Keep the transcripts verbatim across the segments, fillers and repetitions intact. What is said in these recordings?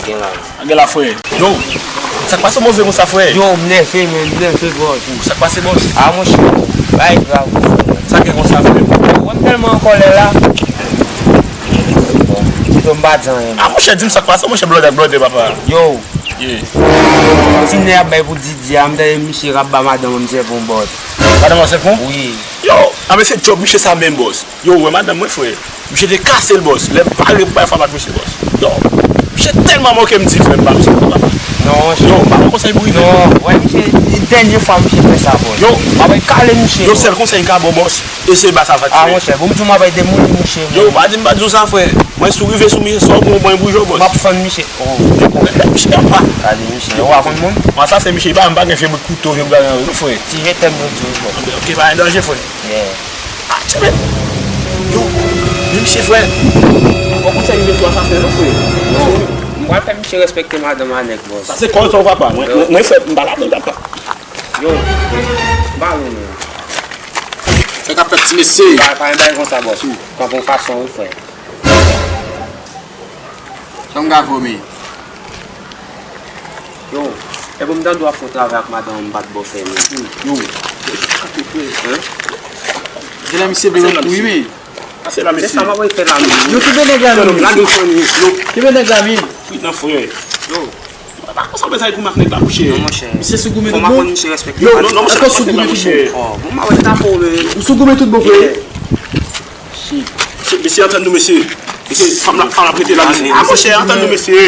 Gen la. Gen la, frè. Yo, sa k pase move konsa, frè? Yo, m nève, men, m nève, bòs. Sa k pase, bòs? A, monchè, bagay grav, frè. Sa gen konsa, frè? Wè, m tèlman an kòlè la. Bon, pito m pa di anyen. A, monchè, di m sa k pase, monchè, blòdè ak blòdè, papa. Yo. Yeah. Ti nèg ap bay pou Didi a, m tande misye k ap ba madanm an sèpon, bòs. Madanm an sèpon? Wi. Yo, a, men se djòb misye sa menm, bòs. Yo, ou wè madanm mwen, frè. Misye te kase l, bòs. Lè m pare pou bay fwa ak misye, bòs. Yo, misye tèlman manke m di, frè, m ba misye, papa. Non, yo, m pa pran konsèy pou rive. Non, wè, misye, dènye fwa misye fè sa, bòs. Yo, m ap kale misye, yo, bòs. Sèl konsèy m ka ba w, bòs, eseye ba sa fè. A, monchè, bon, m di w m ap bay demouli misye, yo, men pa di m pa di w sa, frè. Mwen, si w rive sou misye, sa w pran, w ban boujon, bòs. M ap fann misye. Oh. Yo, gade misye apa. Gade misye. Ou pa konn moun? Mwen, sa se misye, pa, m pa gen vye bout kouto, vye bout bagay, non, frè. Ti je t'aime yo di w, bòs. Ok, pa gen danje, frè. Yeah. Ah, tchè, men. Yo, men misye, frè. Bon, konsèy rive sou asasen, non, frè. Yo, m pral fè misye respekte madanm a nèg, bòs. Sa se kòl sa w, papa. Mwen, mwen, mwen, frè, m pa ladan, papa. Yo, m pa lwen, non. Sa k ap fèt, ti mesye? Pa, pa gen bagay konsa, bòs. Kanpe yon fason, wi, frè. Sa m ka vomi? Yo, e bon, m tande w ap fè yon travay ak madanm, m pa t ba w fè, men. Yo, kanpe, frè. Hein? Genlè misye vle pran kou, wi, men. Pase la, mesye. Se sa m ap fè la, men. Yo, kenbe nèg la, men. Lage l fann, yo. Kenbe nèg la, men. Wi, nan, frè. Yo. Mwen pa konsa bezwen goumen ak nèg la, monchè. Non, monchè. Misye sou goumen tout bon? Fò m aprann misye respekte. Yo, non, non, monchè, pa fè sa, monchè. Oh, bon, m ap tape w, men. Ou sou goumen tout bon, frè? Shit. Mesye, mesye, antann nou, mesye. Mesye, fanm la, fanm la prete la, mesye. Ah, monchè, antann nou, mesye.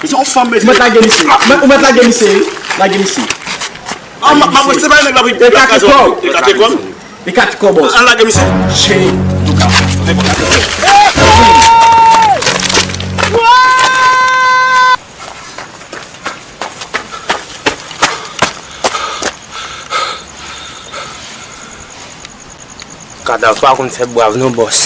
Mesye, yon fanm, mesye. Ou mèt lage misye. Ou mèt, ou mèt lage misye, wi. Lage misye. Ah, m ap, m ap, se pa nèg la, wi. Ekate kò w. Ekate kò w. Ekate kò w, bòs. Ann lage misye. Shit. Kadav pa konn fè brav non, bòs.